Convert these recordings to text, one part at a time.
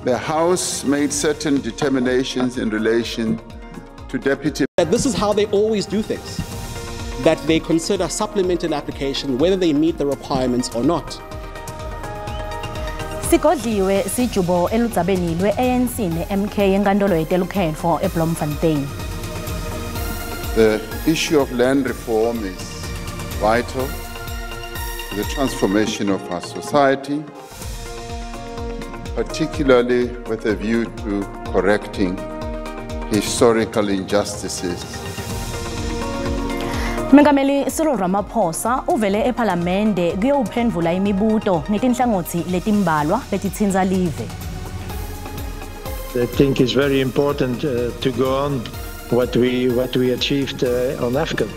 The House made certain determinations in relation to Deputy. That this is how they always do things, that they consider supplemented application whether they meet the requirements or not. Sigodliwe sijubo eludzabeni lwe-ANC ne-MK enkantolo yetelukhetfo eBloemfontein. The issue of land reform is vital to the transformation of our society, particularly with a view to correcting historical injustices. Mengameli Cyril Ramaphosa uvele ePhalamende kuyowuphendvula imibuto ngetinhlangotsi letimbalwa letitsintsa live. I think it's very important to go on what we achieved on AFCON.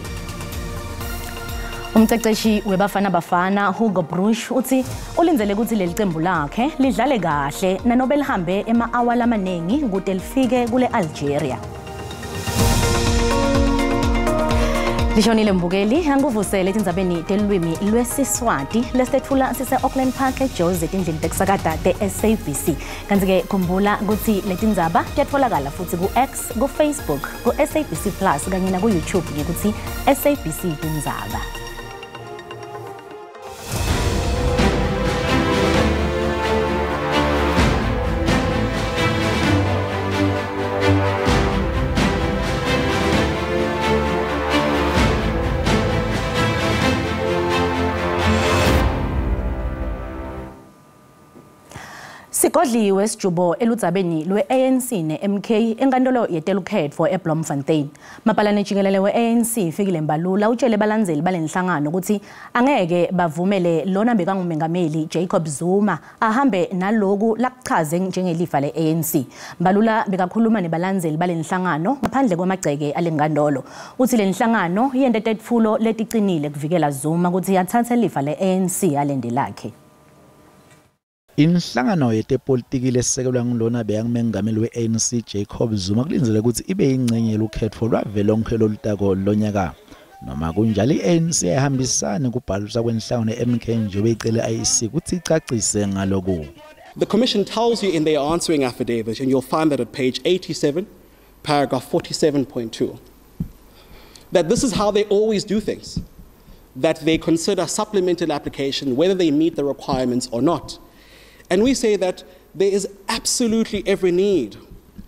Umceceshi weBafana Bafana Hugo Broos utsi ulindzele kutsi lelicembu lakhe lidlale kahle nanobe lihambe ema-awa lamanengi kute lifike kule Algeria. Lishonile mbukeli anguvusele etindzabeni telulwimi lwesiSwati lesitetfula sise-Auckland Park eJozi etindlini tekusakata te-SABC. Kantsi-ke khumbula kutsi letindzaba tiyatfolakala futsi ku-X, ku-Facebook, ku-SABC Plus kanye naku-YouTube ngekutsi SABC Tindzaba. Sigodliwe sijubo eludzabeni lwe-ANC ne-MK enkantolo yetelukhetfo eBloemfontein. Mabhalane jikelele we-ANC Fikile Mbalula utshele balandzeli balenhlangano kutsi angeke bavumele lona bekangumengameli Jacob Zuma ahambe naloku lakuchaze njengelifa le-ANC. Mbalula bekakhuluma nebalandzeli balenhlangano ngaphandle kwamagceke alenkantolo. Utsi lenhlangano yente tetfulo leticinile kuvikela Zuma kutsi atsatse lifa le-ANC alende lakhe. Inhlangano yetepolitiki lesekelwa ngulona beyangumengameli we-ANC Jacob Zuma kulindzeleke kutsi ibe yingcenye yelukhetfo lwavelonkhe lolutako lonyaka. Noma kunjalo i-ANC ayihambisani kubhaliswa kwenhlangano ye-MK njengoba icele i-IEC kutsi icacise ngaloku. The commission tells you in their answering affidavit, and you'll find that at page 87, paragraph 47.2, that this is how they always do things, that they consider supplemented application whether they meet the requirements or not. And we say that there is absolutely every need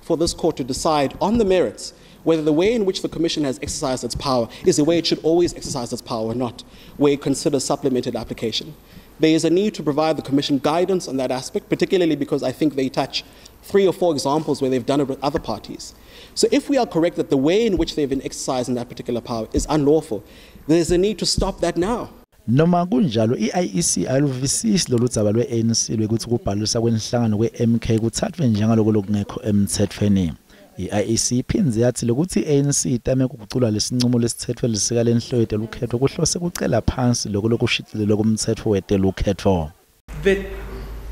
for this court to decide on the merits whether the way in which the Commission has exercised its power is the way it should always exercise its power or not, where it considers supplemented application. There is a need to provide the Commission guidance on that aspect, particularly because I think they touch 3 or 4 examples where they've done it with other parties. So if we are correct that the way in which they've been exercising that particular power is unlawful, there's a need to stop that now. Noma kunjalo i-IEC ayiluvisisi loludzaba lwe-ANC lwekutsi kubhaliswa kwenhlangano kwe-MK kutsatswe njengaloko lokungekho emtsetfweni. I-IEC iphindze yatsi lokutsi i-ANC itame kugucula lesincumo lesitsetfwe lisika lenhloko yetelukhetfo kuhlose kucela phansi loko lokushicilelwe kumtsetfo wetelukhetfo. The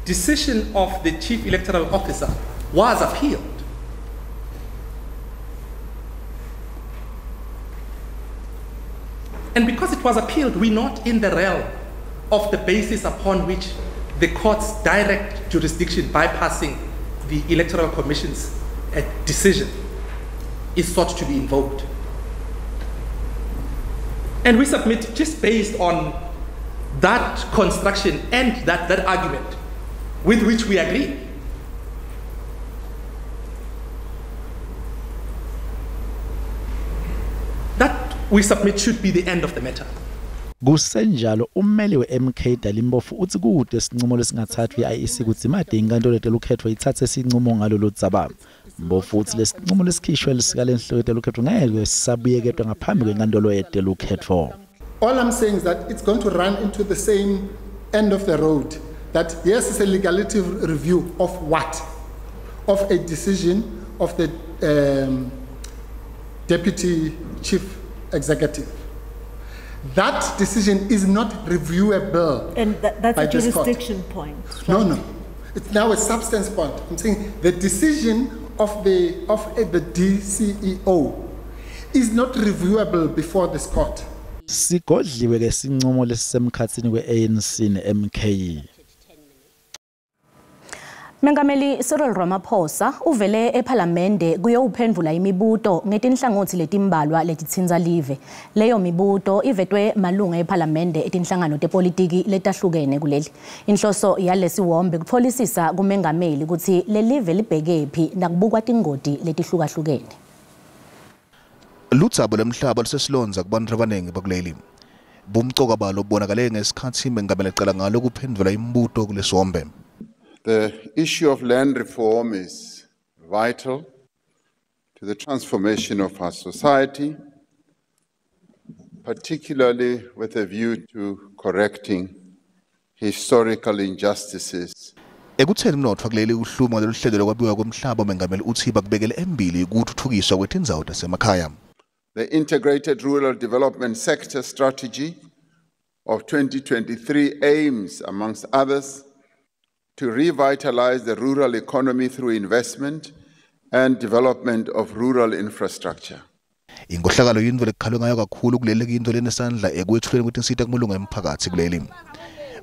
decision of the Chief Electoral Officer was appealed. And because it was appealed, we're not in the realm of the basis upon which the court's direct jurisdiction bypassing the Electoral Commission's decision is sought to be invoked. And we submit, just based on that construction and that argument with which we agree, that we submit should be the end of the matter. Kusenjalo ummeli we-MK Dali Mpofu utsi kute sincumo lesingatsatfwa i-IEC kutsi made inkantolo yetelukhetfo itsatse sincumo ngalolu dzaba. Mpofu utsi lesincumo lesikhishwe lisika lenhloko yetelukhetfo ngeke sisabuyeketwa ngaphambi kwenkantolo yetelukhetfo. All I'm saying is that it's going to run into the same end of the road. That yes, it's a legality review of what? Of a decision of the Deputy Chief Executive. That decision is not reviewable. And that's a jurisdiction point. Right? No, no. It's now a substance point. I'm saying the decision of the DCEO is not reviewable before this court. Sigodliwe ke sincumo lesisemkhatsini kwe-ANC ne-MK. Mengameli Cyril Ramaphosa uvele ePhalamende kuyowuphendvula imibuto ngetinhlangotsi letimbalwa letitsintsa live. Leyo mibuto ivetwe malunga ePhalamende etinhlangano tepolitiki letahlukene kuleli. Inhloso yalesiwombe kutfolisisa kumengameli kutsi lelive libhekephi nakubukwa tingoti letihlukahlukene. Ludzaba lwemhlaba lusesilondza kubantu abaningi bakuleli. Bumcoka balo bubonakale ngesikhatsi mengameli ecala ngalo kuphendvula imibuto kulesiwombe. The issue of land reform is vital to the transformation of our society, particularly with a view to correcting historical injustices. Ekutheni umnotfo kuleli uhluma loluhlelo lokwabiwa kwemhlaba, mengameli uthi bakubekele embili kuthuthukiswa kwetindzawo tasemakhaya. The Integrated Rural Development Sector Strategy of 2023 aims, amongst others, to revitalize the rural economy through investment and development of rural infrastructure. Inkohlakalo yintfo lekukhalwe ngayo kakhulu kuleli, yintfo lenesandla ekwetfuleni kwetinsita kumalunga emphakatsi kuleli.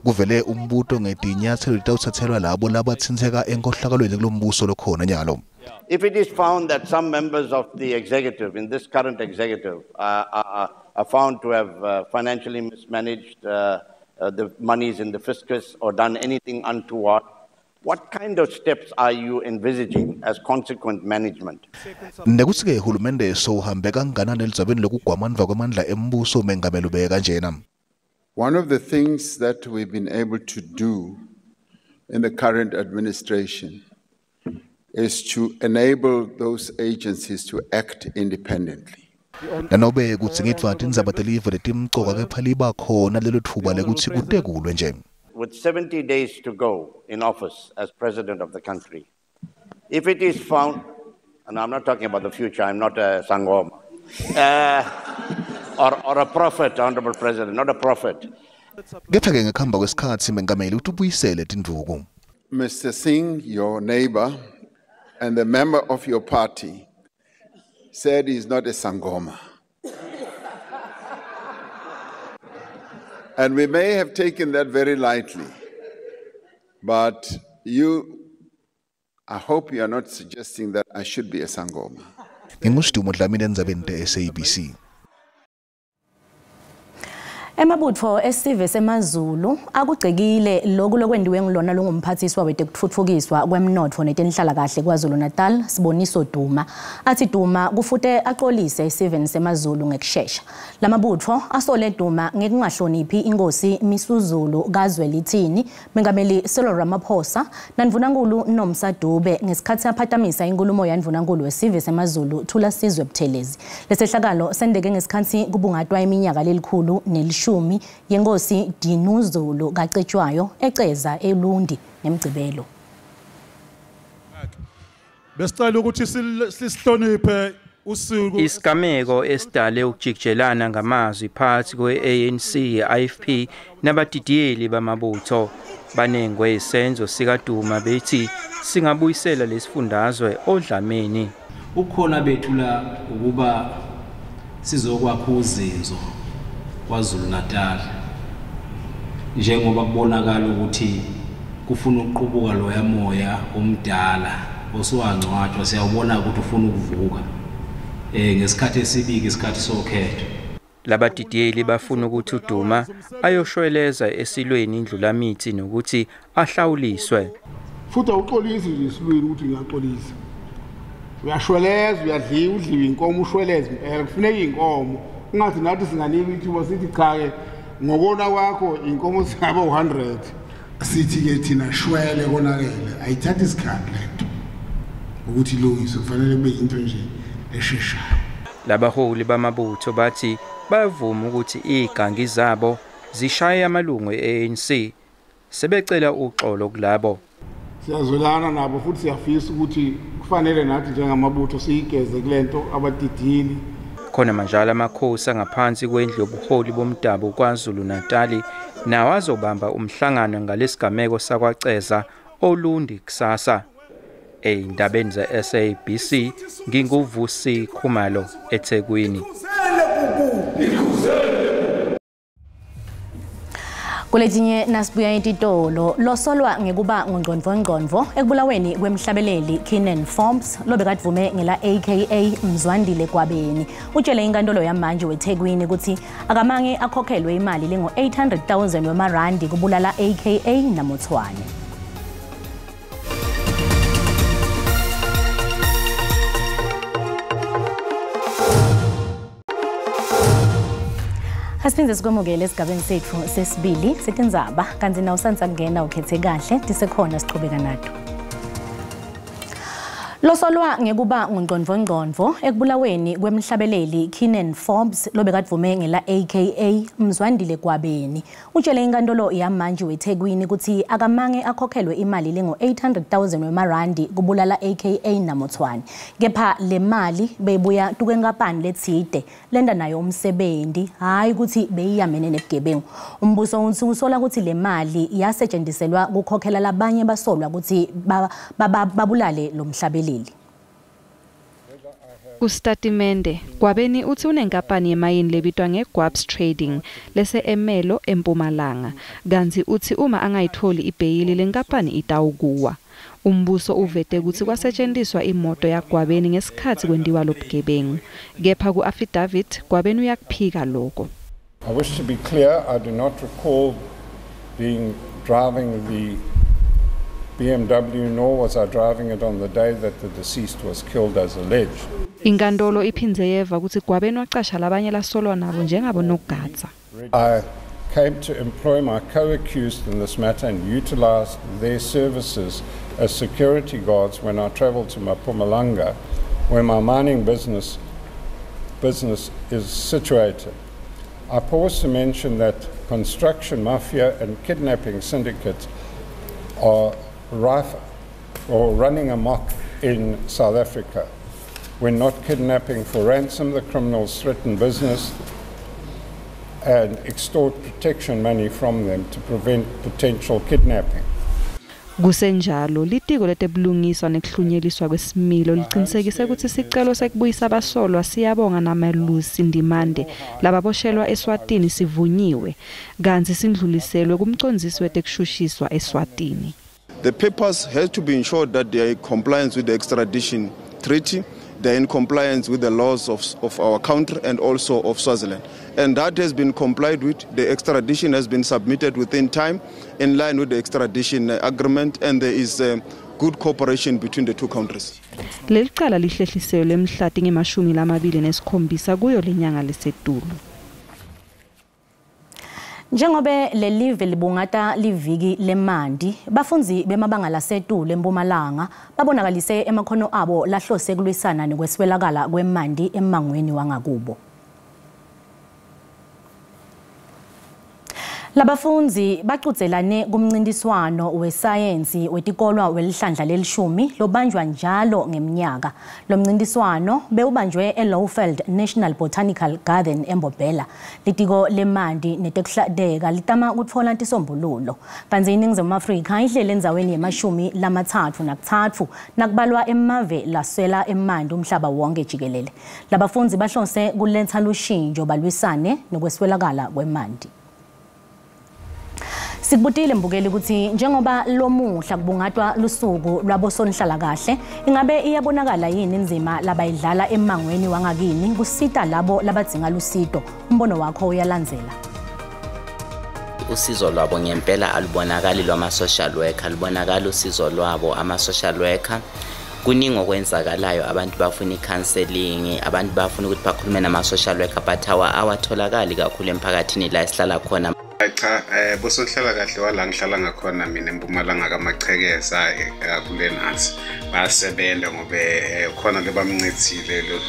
Kuvele umbuto ngetinyatselo letitawutsatselwa labo labatsintseka enkohlakalweni kulombuso lokhona nyalo. If it is found that some members of the executive, in this current executive, are found to have financially mismanaged the monies in the fiscus or done anything untoward, what kind of steps are you envisaging as consequent management? Nekutsi-ke hulumende sowuhambe kanganani eludzabeni lokugwamandva kwemandla embuso, mengameli ubeke kanjena. One of the things that we've been able to do in the current administration is to enable those agencies to act independently. Nanobe kudzingidvwa tindzaba telive letimcoka, kepha liba khona lelo thuba lekutsi kutekulwe nje. With 70 days to go in office as president of the country, if it is found, and I'm not talking about the future, I'm not a sangoma, or a prophet, Honorable President, not a prophet. Kepha-ke ngekuhamba kwesikhatsi mengameli uthi ubuyisele tindvuku. Mr. Singh, your neighbor and the member of your party, said he's not a sangoma. And we may have taken that very lightly, but you, I hope you are not suggesting that I should be a sangoma. NginguSidumo Dlamini endzabeni te-SABC. Emabutfo esive semaZulu akugcekile loku lokwendiwe ngulona longumphathiswa wetekutfutfukiswa kwemnotfo netenhlalakahle KwaZulu-Natal Siboniso Duma. Athi Duma kufute axolise esiveni semaZulu ngekushesha. Lamabutfo asole Duma ngekungahloniphi inkosi Misuzulu kaZwelithini, Mengameli Cyril Ramaphosa naNdvunankulu Nomsa Dube ngesikhatsi aphatamisa inkulumo yaNdvunankulu wesive semaZulu Thulasizwe Buthelezi. Lesehlakalo sendeke ngesikhatsi kubungatwa iminyaka lelikhulu nelishumi yenkosi Dinuzulu kaCetshwayo eceza eLundi ngemgcibelo. Besicela ukuthi sisihloniphe usuku. Isigameko esidale ukujikijelana ngamazwi phakathi kwe-ANC, IFP nabadidiyeli bamabutho banengwe isenzo sikaDuma bethi singabuyisela lesifundazwe odlameni. Ukhona bethu la ukuba sizokwakha uzinzo KwaZulu Natal, njengoba kubonakala ukuthi kufuna ukuqubuka loya moya omdala osuwangcwatshwa, siyawubona ukuthi ufuna ukuvuka ngesikhathi esibiki, isikhathi sokhetho. Labadidiyeli bafuna ukuthi uDuma ayoshweleza esilweni indlulamithi nokuthi ahlawuliswe. Futhi awuxolisi nje esilweni ukuthi ngiyaxolisa, uyashweleza, uyadliwa, udliwa inkomo, ushweleze impela, kufuneka inkomo. Ungathi nathi singanika ithuba sithi cha-ke ngokona kwakho inkomo singaba u-100. Sithi-ke thina shwele konakele, ayithathi isikhathi lento ukuthi ilungiswe, kufanele kube yinto nje esheshayo. Labaholi bamabutho bathi bayavuma ukuthi igangi zabo zishaye amalungu e-ANC, sebecela uxolo kulabo. Siyazwelana nabo futhi siyafisa ukuthi kufanele nathi njengamabutho siyigeze kulento abadidili. Khona manjalo amakhosi angaphansi kwendlu yobuholi bomdabu KwaZulu Natali nawo azobamba umhlangano ngalesigameko sakwaCeza Olundi kusasa. Ey'ndabeni ze-SABC nginguVusi Khumalo eThekwini. Kuletinye nasibuya etitolo losolwa ngekuba ngungqondvongqondvo ekubulaweni kwemhlabeleli Kiernan Forbes lobekadvume ngela AKA Mzwandile Gwabeni utshele inkantolo yamanje weThekwini ukuthi akamange akhokhelwe imali lengu 800,000 wemarandi kubulala AKA naMothwane. Asiphinde sikwemukele esigabeni sethu sesibili setindzaba kanti nawe usandza kungena ukhethe kahle tisekhona sichubeka nato. Losolwa ngekuba ngungqondvongqondvo ekubulaweni kwemhlabeleli Kiernan Forbes lobekadvume ngela AKA Mzwandile Gwabeni utshele inkantolo yamanje weThekwini ukuthi akamange akhokhelwe imali lengu 800,000 wemarandi kubulala AKA naMothwane, kepha le mali bebuya tukwenkampani letside lenda nayo umsebenzi, hayi ukuthi beyiyamene nebugebengu. Umbuso uthi usola ukuthi le mali yasetshenziswa kukhokhela labanye basolwa ukuthi babulale lo mhlabeleli. Kustatimende, Gwabeni uthi unenkampani yemayini lebitwa ngeGwabs Trading lese emelo eMpumalanga, kanti uthi uma angayitholi ibheyili lenkampani itawukuwa. Umbuso uvete ukuthi kwasetshenziswa imoto yaGwabeni ngesikhathi kwendiwa lobugebengu. Kepha ku-affidavit Gwabeni uyakuphika lokho. I wish to be clear, I do not recall being driving the BMW, nor was I driving it on the day that the deceased was killed as alleged. Inkantolo iphindze yeva ukuthi Gwabeni waqasha labanye lasolwa nabo njengabo nogadza. I came to employ my co-accused in this matter and utilized their services as security guards when I traveled to Mpumalanga, where my mining business is situated. I pause to mention that construction mafia and kidnapping syndicates are rife or running amok in South Africa. When not kidnapping for ransom, the criminals threaten business and extort protection money from them to prevent potential kidnapping. Kusenjalo, litiko letebulungiswa nekuhlunyeliswa kwesimilo liqinisekise ukuthi sicelo sekubuyisa abasolwa Siyabonga naMalusi Ndimande lababoshelwa eSwatini sivunyiwe, kanti sindluliselwe kumcondzisi wetekushushiswa eSwatini. The papers had to be ensured that they are in compliance with the extradition treaty, they are in compliance with the laws of our country and also of Swaziland. And that has been complied with. The extradition has been submitted within time, in line with the extradition agreement, and there is good cooperation between the two countries. Lelicala lihlehliselwe lemhlati nge-27 kuyo lenyanga lesetulu. Njengobe lelive libungata liviki lemandi, bafundzi bemabanga lasetulu eMpumalanga babonakalise emakhono abo lahlose kulwisana nekweswelakala kwemandi emmangweni wangakubo. Labafundzi bacudzelane kumncintiswano wesayensi wetikolwa welihlandla lelishumi lobanjwa njalo ngeminyaka. Lo mncintiswano bewubanjwe eLowveld National Botanical Garden eMbombela. Litiko lemandi netekuhlateka litama kutfola tisombululo. Kantsi iNingizimu Afrika ihlele endzaweni ye-33 nakubalwa emave laswela emanti umhlaba wonke jikelele. Labafundzi bahlose kuletsa lushintsho balwisane nokweswelakala kwemanti. Sikubutile mbukeli ukuthi njengoba lomuhla kubungatwa lusuku lwabosonhlalakahle, ingabe iyabonakala yini inzima labayidlala emangweni wangakini kusita labo labadzinga lusito? Umbono wakho uyalandzela. Usizo lwabo ngempela alubonakali lwama-social worker, alubonakali usizo lwabo ama-social worker. Kuningi okwenzakalayo, abantu bafuna i-counseling, abantu bafuna ukuthi bakhulume nama-social worker, but awatholakali kakhulu emphakathini la esihlala khona. Cha, bosonhlalakahle wala ngihlala ngakhona mina eMpumalanga kaMachekeza kule nathi bayasebenza ngoba khona le bamncethile lo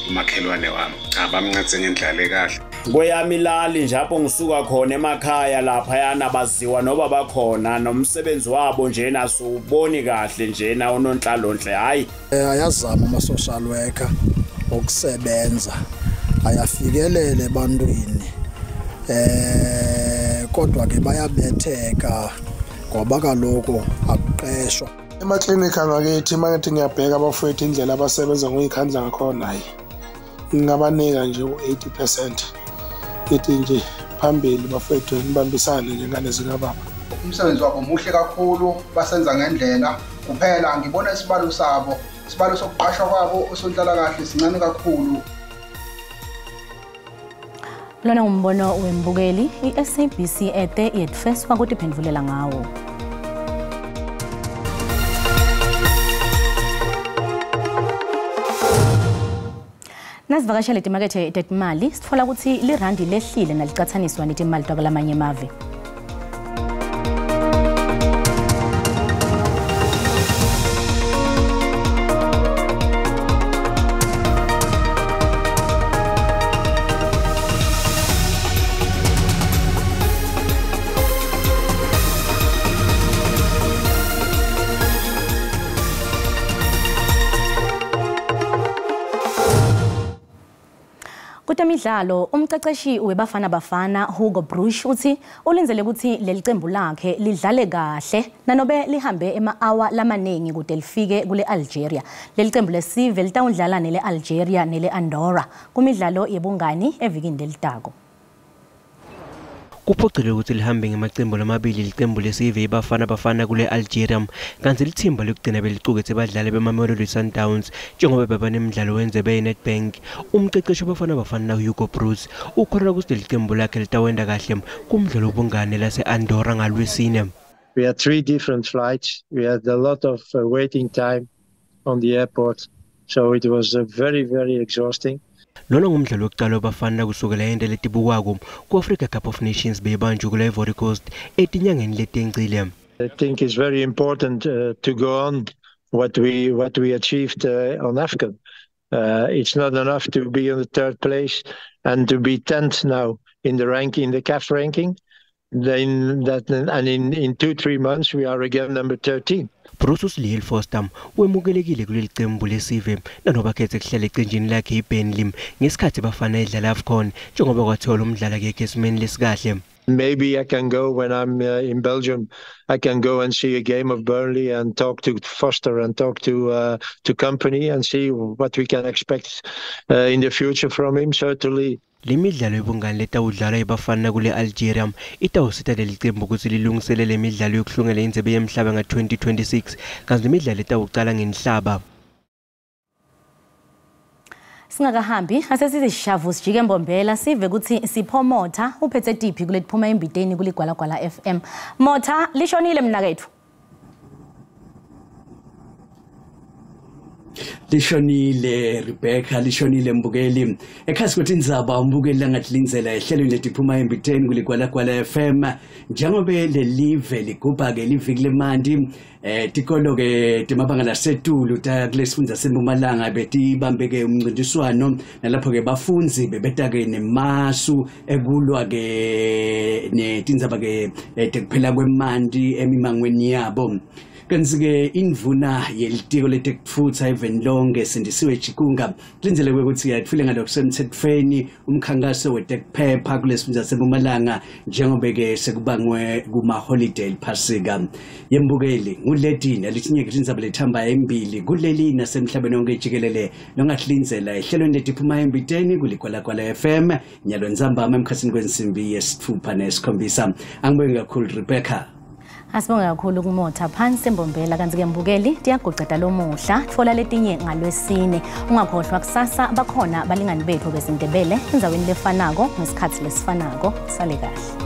umakhelwane wami. Cha, bamncethe ngendlela ekahle. Kweyami ilali nje apho ngisuka khona emakhaya laphayana baziwa noba bakhona nomsebenzi wabo njena siwuboni kahle njena unonhlalonhle. Hayi, ayazama ama-social worker ukusebenza, ayafikelele ebantwini, kodwa ke bayabetheka ngoba kaloku akuqeshwa. Emaklinikhi angakithi mangithi ngiyabheka abafowethu indlela abasebenza ngokuyikhandla ngakhona, hayi ngingabanika nje u-80%, ngithi nje Phambili bafethu, nibambisane njengane zikababa. Umsebenzi wabo muhle kakhulu, basenza ngendlela. Kuphela ngibona isibalo sabo, isibalo sokuqashwa kwabo osonhlalakahle sincane kakhulu. Lona ngumbono wembukeli, i-SABC ete yetfeswa kutiphendvulela ngawo. Nasivakashele timakethe tetimali, sitfola ukuthi lirandi lehlile nalicatsaniswa netimali takulamanye emave. Kutemidlalo, umqeqeshi weBafana Bafana Hugo Broos uthi ulindzele ukuthi leli cembu lakhe lidlale kahle nanobe lihambe ema-awa lamaningi kude lifike kule Algeria. Leli cembu lesive litawudlala nele Algeria nele Andorra kumidlalo yebungani evikini lelitako. Kuphoqelwe ukuthi lihambe ngamaqembu lamabili licembu lesive iBafana Bafana kule Algeria, kanti lithimba lokugcina belicukethe badlali beMamelodi Sundowns njengoba bebanemidlalo wenze beNedbank. Umqeqeshi weBafana Bafana Hugo Broos ukholelwa ukuthi leli qembu lakhe litawenda kahle kumdlalo wobungane lase-Andorra ngalwesine. We had 3 different flights. We had a lot of waiting time on the airport, so it was very, very exhausting. Lona ngumdlalo wokuqala wabafana kusukela ende letibukwako ku-Africa Cup of Nations beyibanjwe kule Ivory Coast etinyangeni letencile. I think it's very important to go on what we achieved on AFCON. It's not enough to be in the 3rd place and to be 10th now in the ranking, in the CAF ranking. Then that, and in 2-3 months we are again number 13. Bruce Liel Foster wemukelekile kuleli qembu lesive nanoba khethe kuhlala ecenjini lakhe iBurnley ngesikhathi bafana edlala AFCON njengoba kwathiwa lo mdlalo akekho esimeni lesikahle. Maybe I can go when I'm in Belgium. I can go and see a game of Burnley and talk to Foster and talk to company and see what we can expect in the future from him, certainly. Le midlalo yobungani letawudlalwa iBafana kule Algeria itawusita leli qembu ukuthi lilungiselele imidlalo yokuhlungela indzebe yemhlaba nga-2026 kanti lemidlalo itawucala ngenhlaba. Singakahambi asesizishavu sijike Mbombela sive ukuthi Sipho Motha uphethe tiphi kuletiphuma embiteni kuligwalagwala FM. Motha, lishonile mnakethu. Lishonile Rebecca, lishonile mbukeli. Ekhasi kuthi indzaba umbukeli langatlindzela ehlelweni letiphuma embiteni kuligwalagwala FM njengobe lelive ligubha ke liviki lemandi tikolo ke timabanga lasetulu ta kulesifundza seMpumalanga betibambeke umncintiswano nalapho ke bafundzi bebeta ke nemasu ekulwa ke netindzaba ke tekuphela kwemanti emimangweni yabo. Kanti-ke indvuna yelitiko letekutfutsa eveni lonke Sindisiwe Chikunga kulindeleke ukuthi yatfule ngalokusemtsetfweni umkhankaso wetekuphepha kulesifundza seMpumalanga njengobe-ke sekubangwe kumaholiday eliphasika. Yembukeli nguleti naletinye tindzaba letihamba embili kuleli nasemhlabeni wonke jikelele longatlindzela ehlelweni letiphuma embiteni kuligwalagwala FM nyalo ntsambama emkhatsini kwensimbi 6:07. Angibonge kakhulu Rebecca. Asibonge kakhulu kuMotha phansi Mbombela. Kanti-ke mbukeli tiyaguceda lomuhla tfola letinye ngalwesine. Ungakhohlwa kusasa bakhona balingani bethu besindebele endzaweni lefanako ngesikhathi lesifanako. Sale kahle.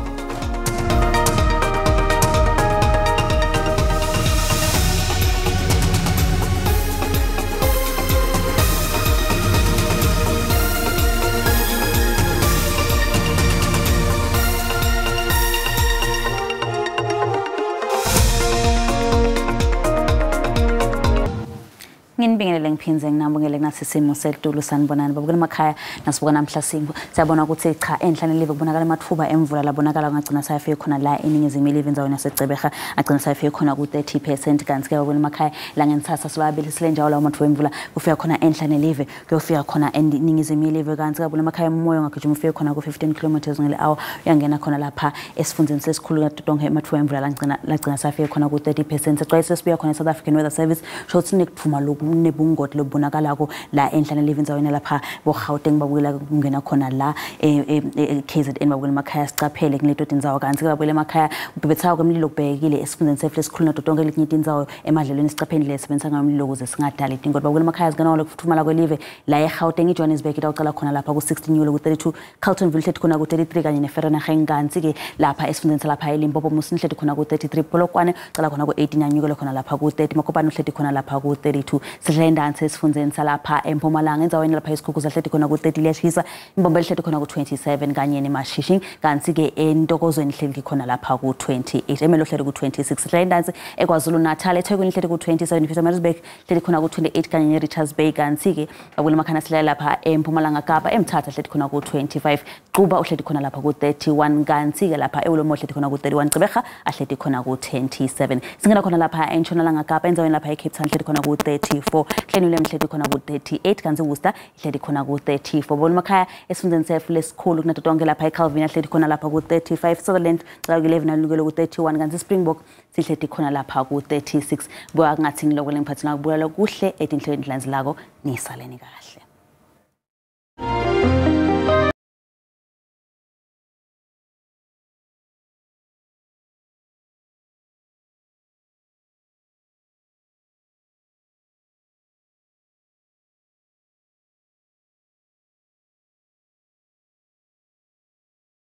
Nginibingelele ngiphindze nginambukele nathi simo selitulu sanibonani babukela emakhaya nasibuka namhla siyabona ukuthi cha enhlane live kubonakala amathuba emvula labonakala ngagcina sayafika khona la eningizimu live endaweni yaseCebeha agcina sayafika khona ku-30% kanti ke babukela emakhaya la ngentsasa sibabilisile njalo lawo mathuba emvula kufika khona enhlane live kuyofika khona eningizimu live kanti ke babukela emakhaya umoya ungagijima ufike khona ku-15 km ngele-hour uyangena khona lapha esifundeni sesikhulu tonke amathuba emvula lagcina sayafika khona ku-30%. Sicwayise sibuya khona e-South African Weather Service sho ukuthi nekuthuma Kunebungoti lobubonakalako la enhlane live endzaweni lapha boGauteng babukela kungena khona la KZN babukela emakhaya, sicaphele kuleto tindzawo. Kantsi babukela emakhaya, kubhebhetseka kwemlilo kubhekile esifundeni setfu lesikhulu nato tonke letinye tindzawo emadlelweni. Sicaphele indlela esebenzisa ngayo umlilo ukuze singadali tingoti. Babukela emakhaya, zingena lokufutfumala kwelive la eGauteng, iJohannesburg itawucala khona lapha ku-16 nyulo ku-32, Carltonville hleti khona ku-33 kanye neVereeniging. Kantsi-ke lapha esifundeni salapha eLimpopo, Musina hleti khona ku-33, Polokwane cala khona ku-18 yanyukele khona lapha ku-30, Mokopane uhleti khona lapha ku-32. Sihlele endansi esifundeni salapha eMpumalanga, endzaweni lapha eSikhukhuse hleti khona ku-30, liyashisa. Imbombela hleti khona ku-27 kanye neMashishing. Kantsi-ke eNtokozweni hleli khona lapha ku-28, Emelo hleli ku-26. Sihlele endansi eKwaZulu Natal, eThekwini hleti ku-27, Pietermaritzburg hleti khona ku-28 kanye ne-Richards Bay. Kantsi-ke abukela emakhaya, sihlala lapha eMpumalanga Kapa, eMthatha hleti khona ku-25, Cuba uhleti khona lapha ku-31, kantsi-ke lapha eWulomo uhleti khona ku-31, Gqeberha ahleti khona ku-27. Singena khona lapha eNtshonalanga Kapa, endzaweni lapha eCape Town hleti khona ku-34, Clanwilliam hleti khona ku-38, kantsi Worcester ihleti khona ku-34. Bona emakhaya, esifundeni setfu lesikhulu kunato tonke lapha eCalvin ahleti khona lapha ku-35, Sutherland cala ku-11 alukele ku-31, kantsi Springbok sihleti khona lapha ku-36. Buka kungathi ngiloko lengiphathina kubukela kuhle etinhlelweni tilandzelako. Nisaleni kahle.